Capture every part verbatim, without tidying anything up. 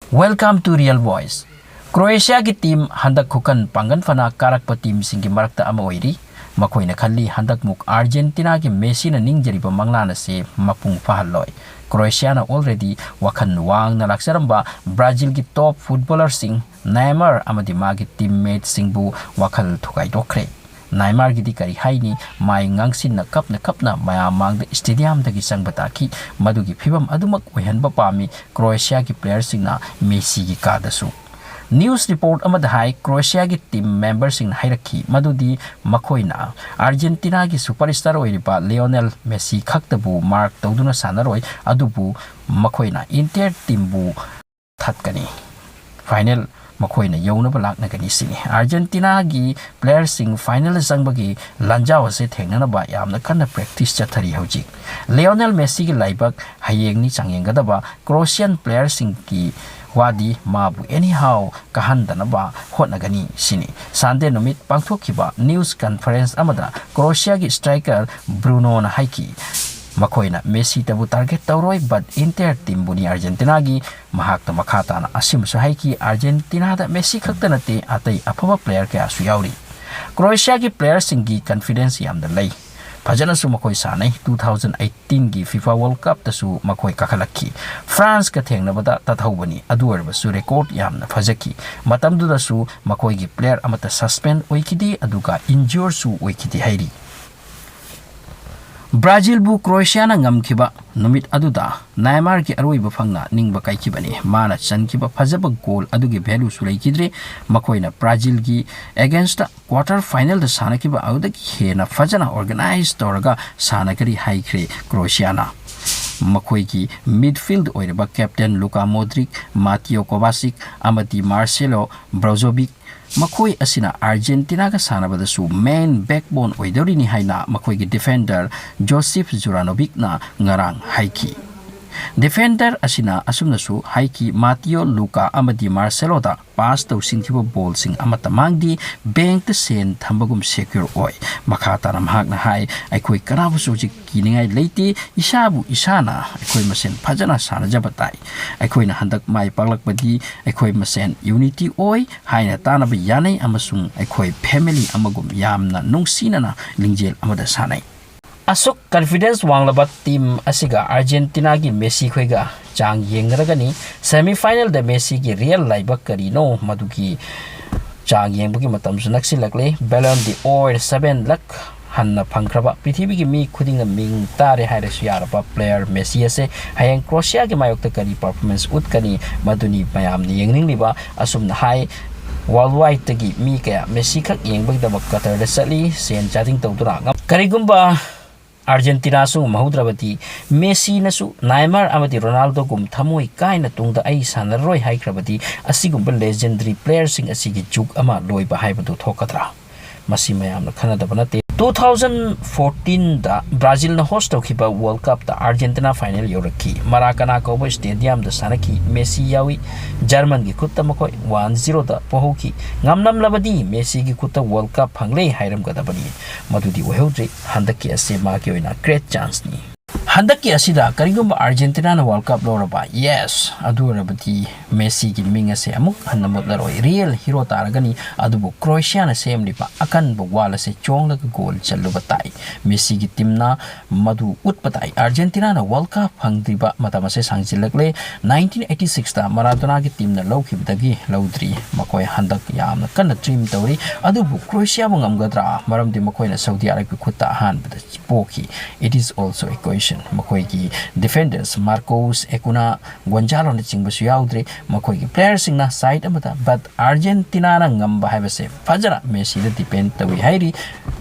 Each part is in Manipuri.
Welcome to Real Voice. ꯀ꯭ꯔꯣꯑꯦꯁꯤꯌꯥꯒꯤ ꯇꯤꯝ ꯍꯟꯗꯛ ꯈꯨꯀꯟ ꯄꯥꯡꯒꯟ ꯐꯅ ꯀꯥꯔꯛꯄ ꯇꯤꯝꯁꯤꯡꯒꯤ ꯃꯔꯛꯇ ꯑꯃ ꯑꯣꯏꯔꯤ꯫ ꯃꯈꯣꯏꯅ ꯈꯜꯂꯤ, ꯍꯟꯗꯛꯃꯨꯛ ꯑꯥꯔꯖꯦꯟꯇꯤꯅꯥꯒꯤ ꯃꯦꯁꯤꯅ ꯅꯤꯡꯖꯔꯤꯕ ꯃꯪꯂꯥꯟ ꯑꯁꯤ ꯃꯄꯨꯡ ꯐꯥꯍꯜꯂꯣꯏ꯫ ꯀ꯭ꯔꯣꯑꯦꯁꯤꯌꯥꯅ already ꯋꯥꯈꯜ ꯋꯥꯡꯅ ꯂꯥꯛꯆꯔꯝꯕ ꯕ꯭ꯔꯥꯖꯤꯜꯒꯤ ꯇꯣꯞ ꯐꯨꯠꯕꯣꯂꯔꯁꯤꯡ ꯅꯦꯃꯔ ꯑꯃꯗꯤ ꯃꯥꯒꯤ ꯇꯤꯝꯃꯦꯠꯁꯤꯡꯕꯨ ꯋꯥꯈꯜ ꯊꯨꯒꯥꯏꯗꯣꯛꯈ꯭ꯔꯦ꯫ ꯅꯥꯏꯃꯥꯔꯒꯤꯗꯤ ꯀꯔꯤ ꯍꯥꯏꯅꯤ? ꯃꯥꯏ ꯉꯥꯡꯁꯤꯟꯅ ꯀꯞꯅ ꯀꯞꯅ ꯃꯌꯥꯝ ꯃꯥꯡꯗ ꯁ꯭ꯇꯦꯗꯤꯌꯝꯗꯒꯤ ꯆꯪꯕ ꯇꯥꯈꯤ꯫ ꯃꯗꯨꯒꯤ ꯐꯤꯕꯝ ꯑꯗꯨꯃꯛ ꯑꯣꯏꯍꯟꯕ ꯄꯥꯝꯃꯤ ꯀ꯭ꯔꯣꯑꯦꯁꯤꯌꯥꯒꯤ ꯄ꯭ꯂꯦꯌꯔꯁꯤꯡꯅ ꯃꯦꯁꯤꯒꯤ ꯀꯥꯗꯁꯨ꯫ ꯅ꯭ꯌꯨꯁ ꯔꯤꯄꯣꯔꯠ ꯑꯃꯗ ꯍꯥꯏ, ꯀ꯭ꯔꯣꯑꯦꯁꯤꯌꯥꯒꯤ ꯇꯤꯝ ꯃꯦꯝꯕꯔꯁꯤꯡꯅ ꯍꯥꯏꯔꯛꯈꯤ ꯃꯗꯨꯗꯤ ꯃꯈꯣꯏꯅ ꯑꯥꯔꯖꯦꯟꯇꯤꯅꯥꯒꯤ ꯁꯨꯄꯔ ꯁ꯭ꯇꯥꯔ ꯑꯣꯏꯔꯤꯕ ꯂꯤꯑꯣꯅꯦꯜ ꯃꯦꯁꯤ ꯈꯛꯇꯕꯨ ꯃꯥꯔꯛ ꯇꯧꯗꯨꯅ ꯁꯥꯟꯅꯔꯣꯏ, ꯑꯗꯨꯕꯨ ꯃꯈꯣꯏꯅ ꯏꯟꯇꯤꯌꯔ ꯇꯤꯝꯕꯨ ꯊꯠꯀꯅꯤ꯫ ꯐꯥꯏꯅꯦꯜ ꯃꯈꯣꯏꯅ ꯌꯧꯅꯕ ꯂꯥꯛꯅꯒꯅꯤ ꯁꯤꯅꯤ꯫ ꯑꯥꯔꯖꯦꯟꯇꯤꯅꯥꯒꯤ ꯄ꯭ꯂꯦꯌꯔꯁꯤꯡ ꯐꯥꯏꯅꯦꯜꯗ ꯆꯪꯕꯒꯤ ꯂꯥꯟꯖꯥꯎ ꯑꯁꯤ ꯊꯦꯡꯅꯅꯕ ꯌꯥꯝꯅ ꯀꯟꯅ ꯄ꯭ꯔꯦꯛꯇꯤꯁ ꯆꯠꯊꯔꯤ ꯍꯧꯖꯤꯛ꯫ ꯂꯤꯑꯣꯅꯦꯜ ꯃꯦꯁꯤꯒꯤ ꯂꯥꯏꯕꯛ ꯍꯌꯦꯡꯅꯤ ꯆꯥꯡꯌꯦꯡꯒꯗꯕ ꯀ꯭ꯔꯣꯑꯦꯁꯤꯌꯥꯟ ꯄ꯭ꯂꯦꯌꯔꯁꯤꯡꯒꯤ ꯋꯥꯗꯤ ꯃꯥꯕꯨ anyhow ꯀꯥꯍꯟꯗꯅꯕ ꯍꯣꯠꯅꯒꯅꯤ ꯁꯤꯅꯤ꯫ ꯁꯟꯗꯦ ꯅꯨꯃꯤꯠ ꯄꯥꯡꯊꯣꯛꯈꯤꯕ ꯅ꯭ꯌꯨꯁ ꯀꯟꯐꯔꯦꯟꯁ ꯑꯃꯗ ꯀ꯭ꯔꯣꯑꯦꯁꯤꯌꯥꯒꯤ ꯁ꯭ꯇ꯭ꯔꯥꯏꯀꯔ ꯕ꯭ꯔꯨꯅꯣꯅ ꯍꯥꯏꯈꯤ, ꯃꯈꯣꯏꯅ ꯃꯦꯁꯤꯇꯕꯨ ꯇꯥꯔꯒꯦꯠ ꯇꯧꯔꯣꯏ, but ꯏꯟꯇꯤꯌꯔ ꯇꯤꯝꯕꯨꯅꯤ ꯑꯥꯔꯖꯦꯟꯇꯤꯅꯥꯒꯤ꯫ ꯃꯍꯥꯛꯅ ꯃꯈꯥ ꯇꯥꯅ ꯑꯁꯤꯃꯁꯨ ꯍꯥꯏꯈꯤ, ꯑꯥꯔꯖꯦꯟꯇꯤꯅꯥꯗ ꯃꯦꯁꯤ ꯈꯛꯇ ꯅꯠꯇꯦ, ꯑꯇꯩ ꯑꯐꯕ ꯄ꯭ꯂꯦꯌꯔ ꯀꯌꯥꯁꯨ ꯌꯥꯎꯔꯤ꯫ ꯀ꯭ꯔꯣꯑꯦꯁꯤꯌꯥꯒꯤ ꯄ꯭ꯂꯦꯌꯔꯁꯤꯡꯒꯤ ꯀꯟꯐꯤꯗꯦꯟꯁ ꯌꯥꯝꯅ ꯂꯩ꯫ ꯐꯖꯅꯁꯨ ꯃꯈꯣꯏ ꯁꯥꯟꯅꯩ꯫ ꯇꯨ ꯊꯥꯎꯖꯟ ꯑꯩꯠꯇꯤꯟꯒꯤ ꯐꯤꯐꯥ ꯋꯥꯔꯜ ꯀꯞꯇꯁꯨ ꯃꯈꯣꯏ ꯀꯥꯈꯠꯂꯛꯈꯤ꯫ ꯐ꯭ꯔꯥꯟꯁꯀ ꯊꯦꯡꯅꯕꯗ ꯇꯠꯍꯧꯕꯅꯤ, ꯑꯗꯨ ꯑꯣꯏꯔꯕꯁꯨ ꯔꯦꯀꯣꯔꯗ ꯌꯥꯝꯅ ꯐꯖꯈꯤ꯫ ꯃꯇꯝꯗꯨꯗꯁꯨ ꯃꯈꯣꯏꯒꯤ ꯄ꯭ꯂꯦꯌꯔ ꯑꯃꯠꯇ ꯁꯁꯄꯦꯟ ꯑꯣꯏꯈꯤꯗꯦ, ꯑꯗꯨꯒ ꯏꯟꯖ꯭ꯌꯨꯔꯁꯨ ꯑꯣꯏꯈꯤꯗꯦ ꯍꯥꯏꯔꯤ꯫ ꯕ꯭ꯔꯥꯖꯤꯜꯕꯨ ꯀ꯭ꯔꯣꯑꯦꯁꯤꯌꯥꯅ ꯉꯝꯈꯤꯕ ꯅꯨꯃꯤꯠ ꯑꯗꯨꯗ ꯅꯥꯏꯃꯥꯔꯒꯤ ꯑꯔꯣꯏꯕ ꯐꯪꯅ ꯅꯤꯡꯕ ꯀꯥꯏꯈꯤꯕꯅꯤ꯫ ꯃꯥꯅ ꯆꯟꯈꯤꯕ ꯐꯖꯕ ꯒꯣꯜ ꯑꯗꯨꯒꯤ ꯚꯦꯂꯨꯁꯨ ꯂꯩꯈꯤꯗ꯭ꯔꯦ꯫ ꯃꯈꯣꯏꯅ ꯕ꯭ꯔꯥꯖꯤꯜꯒꯤ ꯑꯦꯒꯦꯟꯁꯇ ꯀ꯭ꯋꯥꯇꯔ ꯐꯥꯏꯅꯦꯜꯗ ꯁꯥꯟꯅꯈꯤꯕ ꯑꯗꯨꯗꯒꯤ ꯍꯦꯟꯅ ꯐꯖꯅ ꯑꯣꯔꯒꯅꯥꯏꯖ ꯇꯧꯔꯒ ꯁꯥꯟꯅꯒꯅꯤ ꯍꯥꯏꯈ꯭ꯔꯦ ꯀ꯭ꯔꯣꯑꯦꯁꯤꯌꯥꯅ꯫ ꯃꯈꯣꯏꯒꯤ ꯃꯤꯗꯐꯤꯜꯗ ꯑꯣꯏꯔꯤꯕ ꯀꯦꯞꯇꯦꯟ ꯂꯨꯀꯥ ꯃꯣꯗ꯭ꯔꯤꯛ, ꯃꯥꯇꯤꯌꯣ ꯀꯣꯕꯥꯁꯤꯛ ꯑꯃꯗꯤ ꯃꯥꯔꯁꯦꯂꯣ ꯕ꯭ꯔꯣꯖꯣꯕꯤꯛ, ꯃꯈꯣꯏ ꯑꯁꯤꯅ ꯑꯥꯔꯖꯦꯟꯇꯤꯅꯥꯒ ꯁꯥꯟꯅꯕꯗꯁꯨ ꯃꯦꯟ ꯕꯦꯛꯕꯣꯟ ꯑꯣꯏꯗꯧꯔꯤꯅꯤ ꯍꯥꯏꯅ ꯃꯈꯣꯏꯒꯤ ꯗꯤꯐꯦꯟꯗꯔ ꯖꯣꯁꯤꯐ ꯖꯨꯔꯥꯅꯣꯕꯤꯛꯅ ꯉꯔꯥꯡ ꯍꯥꯏꯈꯤ꯫ Defender ꯑꯁꯤꯅ ꯑꯁꯨꯝꯅꯁꯨ ꯍꯥꯏꯈꯤ, "ꯃꯥꯇꯤꯌꯣ, ꯂꯨꯀꯥ ꯑꯃꯗꯤ ꯃꯥꯔꯁꯦꯂꯣꯗ ꯄꯥꯁ ꯇꯧꯁꯤꯟꯈꯤꯕ ꯕꯣꯜꯁꯤꯡ ꯑꯃꯠꯇ ꯃꯥꯡꯗꯦ, ꯕꯦꯡꯛꯇ ꯁꯦꯟ ꯊꯝꯕꯒꯨꯝ ꯁꯦꯀ꯭ꯌꯨꯔ ꯑꯣꯏ"꯫ ꯃꯈꯥ ꯇꯥꯅ ꯃꯍꯥꯛꯅ ꯍꯥꯏ, "ꯑꯩꯈꯣꯏ ꯀꯅꯥꯕꯨꯁꯨ ꯍꯧꯖꯤꯛ ꯀꯤꯅꯤꯡꯉꯥꯏ ꯂꯩꯇꯦ, ꯏꯁꯥꯕꯨ ꯏꯁꯥꯅ ꯑꯩꯈꯣꯏ ꯃꯁꯦꯟ ꯐꯖꯅ ꯁꯥꯟꯅꯖꯕ ꯇꯥꯏ꯫ ꯑꯩꯈꯣꯏꯅ ꯍꯟꯗꯛ ꯃꯥꯏ ꯄꯥꯛꯂꯛꯄꯗꯤ ꯑꯩꯈꯣꯏ ꯃꯁꯦꯟ ꯌꯨꯅꯤꯇꯤ ꯑꯣꯏ ꯍꯥꯏꯅ ꯇꯥꯟꯅꯕ ꯌꯥꯅꯩ ꯑꯃꯁꯨꯡ ꯑꯩꯈꯣꯏ ꯐꯦꯃꯤꯂꯤ ꯑꯃꯒꯨꯝ ꯌꯥꯝꯅ ꯅꯨꯡꯁꯤꯅꯅ ꯂꯤꯡꯖꯦꯜ ꯑꯃꯗ ꯁꯥꯟꯅꯩ"꯫ ꯑꯁꯨꯛ ꯀꯟꯐꯤꯗꯦꯟꯁ ꯋꯥꯡꯂꯕ ꯇꯤꯝ ꯑꯁꯤꯒ ꯑꯥꯔꯖꯦꯟꯇꯤꯅꯥꯒꯤ ꯃꯦꯁꯤ ꯈꯣꯏꯒ ꯆꯥꯡ ꯌꯦꯡꯅꯔꯒꯅꯤ꯫ ꯁꯦꯃꯤꯐꯥꯏꯅꯦꯜꯗ ꯃꯦꯁꯤꯒꯤ ꯔꯤꯌꯦꯜ ꯂꯥꯏꯕꯛ ꯀꯔꯤꯅꯣ, ꯃꯗꯨꯒꯤ ꯆꯥꯡ ꯌꯦꯡꯕꯒꯤ ꯃꯇꯝꯁꯨ ꯅꯛꯁꯤꯜꯂꯛꯂꯦ꯫ Ballon d'Or seven ꯂꯛ ꯍꯟꯅ ꯐꯪꯈ꯭ꯔꯕ, ꯄ꯭ꯔꯤꯊꯤꯕꯤꯒꯤ ꯃꯤ ꯈꯨꯗꯤꯡꯅ ꯃꯤꯡ ꯇꯥꯔꯦ ꯍꯥꯏꯔꯁꯨ ꯌꯥꯔꯕ ꯄ꯭ꯂꯦꯌꯔ ꯃꯦꯁꯤ ꯑꯁꯦ ꯍꯌꯦꯡ ꯀ꯭ꯔꯣꯁꯤꯌꯥꯒꯤ ꯃꯥꯌꯣꯛꯇ ꯀꯔꯤ ꯄꯔꯐꯣꯔꯃꯦꯟꯁ ꯎꯠꯀꯅꯤ, ꯃꯗꯨꯅꯤ ꯃꯌꯥꯝꯅ ꯌꯦꯡꯅꯤꯡꯂꯤꯕ꯫ ꯑꯁꯨꯝꯅ ꯍꯥꯏ, ꯋꯥꯔꯜ ꯋꯥꯏꯗꯇꯒꯤ ꯃꯤ ꯀꯌꯥ ꯃꯦꯁꯤ ꯈꯛ ꯌꯦꯡꯕꯒꯤꯗꯃꯛ ꯀꯇꯔꯗ ꯆꯠꯂꯤ, ꯁꯦꯟ ꯆꯥꯗꯤꯡ ꯇꯧꯗꯨꯅ꯫ ꯀꯔꯤꯒꯨꯝꯕ ꯑꯥꯔꯖꯦꯟꯇꯤꯅꯥꯁꯨ ꯉꯝꯍꯧꯗ꯭ꯔꯕꯗꯤ, ꯃꯦꯁꯤꯅꯁꯨ ꯅꯥꯏꯃꯔ ꯑꯃꯗꯤ ꯔꯣꯅꯥꯜꯗꯣꯒꯨꯝ ꯊꯃꯣꯏ ꯀꯥꯏꯅ ꯇꯨꯡꯗ ꯑꯩ ꯁꯥꯟꯅꯔꯔꯣꯏ ꯍꯥꯏꯈ꯭ꯔꯕꯗꯤ, ꯑꯁꯤꯒꯨꯝꯕ ꯂꯦꯖꯦꯟꯗꯔꯤ ꯄ꯭ꯂꯦꯌꯔꯁꯤꯡ ꯑꯁꯤꯒꯤ ꯖꯨꯒ ꯑꯃ ꯂꯣꯏꯕ ꯍꯥꯏꯕꯗꯨ ꯊꯣꯛꯀꯗ꯭ꯔꯥ? ꯃꯁꯤ ꯃꯌꯥꯝꯅ ꯈꯟꯅꯗꯕ ꯅꯠꯇꯦ꯫ Two thousand fourteenꯗ ꯕ꯭ꯔꯥꯖꯤꯜꯅ ꯍꯣꯁ ꯇꯧꯈꯤꯕ ꯋꯥꯔꯜ ꯀꯞꯇ ꯑꯥꯔꯖꯦꯟꯇꯤꯅꯥ ꯐꯥꯏꯅꯦꯜ ꯌꯧꯔꯛꯈꯤ꯫ ꯃꯔꯥꯀꯅꯥ ꯀꯧꯕ ꯁ꯭ꯇꯦꯗꯤꯌꯝꯗ ꯁꯥꯟꯅꯈꯤ꯫ ꯃꯦꯁꯤ ꯌꯥꯎꯏ꯫ ꯖꯔꯃꯟꯒꯤ ꯈꯨꯠꯇ ꯃꯈꯣꯏ one zeroꯗ ꯄꯣꯍꯧꯈꯤ꯫ ꯉꯝꯂꯝꯂꯕꯗꯤ ꯃꯦꯁꯤꯒꯤ ꯈꯨꯠꯇ ꯋꯥꯔꯜ ꯀꯞ ꯐꯪꯂꯦ ꯍꯥꯏꯔꯝꯒꯗꯕꯅꯤ꯫ ꯃꯗꯨꯗꯤ ꯑꯣꯏꯍꯧꯗ꯭ꯔꯦ꯫ ꯍꯟꯗꯛꯀꯤ ꯑꯁꯤ ꯃꯍꯥꯛꯀꯤ ꯑꯣꯏꯅ ꯒ꯭ꯔꯦꯠ ꯆꯥꯟꯁꯅꯤ꯫ ꯍꯟꯗꯛꯀꯤ ꯑꯁꯤꯗ ꯀꯔꯤꯒꯨꯝꯕ ꯑꯥꯔꯖꯦꯟꯇꯤꯅꯥꯅ ꯋꯥꯔꯜ ꯀꯞ ꯂꯧꯔꯕ, ꯌꯦꯁ, ꯑꯗꯨ ꯑꯣꯏꯔꯕꯗꯤ ꯃꯦꯁꯤꯒꯤ ꯃꯤꯡ ꯑꯁꯦ ꯑꯃꯨꯛ ꯍꯟꯅ ꯃꯨꯠꯂꯔꯣꯏ꯫ Real hero ꯇꯥꯔꯒꯅꯤ꯫ ꯑꯗꯨꯕꯨ ꯀ꯭ꯔꯣꯑꯦꯁꯤꯌꯥꯅ ꯁꯦꯝꯂꯤꯕ ꯑꯀꯟꯕ ꯋꯥꯜ ꯑꯁꯦ ꯆꯣꯡꯂꯒ ꯒꯣꯜ ꯆꯜꯂꯨꯕ ꯇꯥꯏ꯫ ꯃꯦꯁꯤꯒꯤ ꯇꯤꯝꯅ ꯃꯗꯨ ꯎꯠꯄ ꯇꯥꯏ꯫ ꯑꯥꯔꯖꯦꯟꯇꯤꯅꯥꯅ ꯋꯥꯔꯜ ꯀꯞ ꯐꯪꯗ꯭ꯔꯤꯕ ꯃꯇꯝ ꯑꯁꯦ ꯁꯥꯡꯖꯤꯜꯂꯛꯂꯦ꯫ Nineteen eighty sixꯇ ꯃꯔꯥꯗꯣꯅꯥꯒꯤ ꯇꯤꯝꯅ ꯂꯧꯈꯤꯕꯗꯒꯤ ꯂꯧꯗ꯭ꯔꯤ꯫ ꯃꯈꯣꯏ ꯍꯟꯗꯛ ꯌꯥꯝꯅ ꯀꯟꯅ ꯗ꯭ꯔꯤꯝ ꯇꯧꯔꯤ꯫ ꯑꯗꯨꯕꯨ ꯀ꯭ꯔꯣꯑꯦꯁꯤꯌꯥꯕꯨ ꯉꯝꯒꯗ꯭ꯔꯥ? ꯃꯔꯝꯗꯤ ꯃꯈꯣꯏꯅ ꯁꯥꯎꯗꯤ ꯑꯔꯥꯕꯤꯌꯥꯒꯤ ꯈꯨꯠꯇ ꯑꯍꯥꯟꯕꯗ ꯄꯣꯈꯤ꯫ It is also a question꯫ ꯃꯈꯣꯏꯒꯤ ꯗꯤꯐꯦꯟꯗꯔꯁ ꯃꯥꯔꯀꯣꯁ ꯑꯦꯀꯨꯅꯥ, ꯒꯣꯟꯖꯥꯂꯣꯅꯆꯤꯡꯕꯁꯨ ꯌꯥꯎꯗ꯭ꯔꯦ꯫ ꯃꯈꯣꯏꯒꯤ ꯄ꯭ꯂꯦꯌꯔꯁꯤꯡꯅ ꯁꯥꯏꯠ ꯑꯃꯗ, but ꯑꯥꯔꯖꯦꯟꯇꯤꯅꯥꯅ ꯉꯝꯕ ꯍꯥꯏꯕꯁꯦ ꯐꯖꯅ ꯃꯦꯁꯤꯗ ꯗꯤꯄꯦꯟ ꯇꯧꯏ ꯍꯥꯏꯔꯤ꯫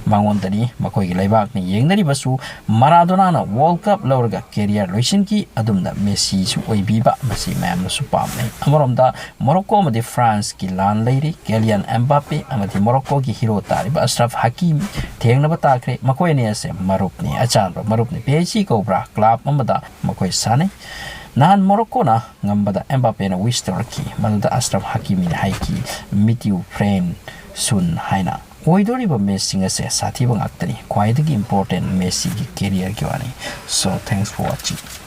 ꯃꯉꯣꯟꯗꯅꯤ ꯃꯈꯣꯏꯒꯤ ꯂꯩꯕꯥꯛꯅ ꯌꯦꯡꯅꯔꯤꯕꯁꯨ꯫ ꯃꯔꯥꯗꯣꯅꯥꯅ ꯋꯥꯔꯜ ꯀꯞ ꯂꯧꯔꯒ ꯀꯦꯔꯤꯌꯔ ꯂꯣꯏꯁꯤꯟꯈꯤ꯫ ꯑꯗꯨꯝꯅ ꯃꯦꯁꯤꯁꯨ ꯑꯣꯏꯕꯤꯕ ꯃꯁꯤ ꯃꯌꯥꯝꯅꯁꯨ ꯄꯥꯝꯅꯩ꯫ ꯑꯃꯔꯣꯝꯗ ꯃꯣꯔꯣꯀꯣ ꯑꯃꯗꯤ ꯐ꯭ꯔꯥꯟꯁꯀꯤ ꯂꯥꯟ ꯂꯩꯔꯤ꯫ ꯀꯦꯂꯤꯌꯟ ꯑꯦꯝꯕꯥꯄꯦ ꯑꯃꯗꯤ ꯃꯣꯔꯣꯀꯣꯒꯤ ꯍꯤꯔꯣ ꯇꯥꯔꯤꯕ ꯑꯁ꯭ꯔꯐ ꯍꯀꯤꯃꯤ ꯊꯦꯡꯅꯕ ꯇꯥꯈ꯭ꯔꯦ꯫ ꯃꯈꯣꯏ ꯑꯅꯤ ꯑꯁꯦ ꯃꯔꯨꯞꯅꯤ, ꯑꯆꯥꯟꯕ ꯃꯔꯨꯞꯅꯤ꯫ ꯄꯤ ꯑꯩꯆ ꯁꯤ ꯀꯧꯕ꯭ꯔꯥ? ꯀ꯭ꯂꯕ ꯑꯃꯗ ꯃꯈꯣꯏ ꯁꯥꯟꯅꯩ꯫ ꯅꯍꯥꯟ ꯃꯣꯔꯣꯀꯣꯅ ꯉꯝꯕꯗ ꯑꯦꯝꯕꯥꯄꯦꯅ ꯋꯤꯁ ꯇꯧꯔꯛꯈꯤ, ꯃꯗꯨꯗ ꯑꯁ꯭ꯔꯐ ꯍꯀꯤꯃꯤꯅ ꯍꯥꯏꯈꯤ, "Meet you friend soon" ꯍꯥꯏꯅ꯫ ꯑꯣꯏꯗꯣꯔꯤꯕ ꯃꯦꯠꯁꯁꯤꯡ ꯑꯁꯦ ꯁꯥꯊꯤꯕ ꯉꯥꯛꯇꯅꯤ꯫ ꯈ꯭ꯋꯥꯏꯗꯒꯤ ꯏꯝꯄꯣꯔꯇꯦꯟ ꯃꯦꯁꯤꯒꯤ ꯀꯦꯔꯤꯌꯔꯒꯤ ꯋꯥꯅꯤ꯫ So, thanks for watching.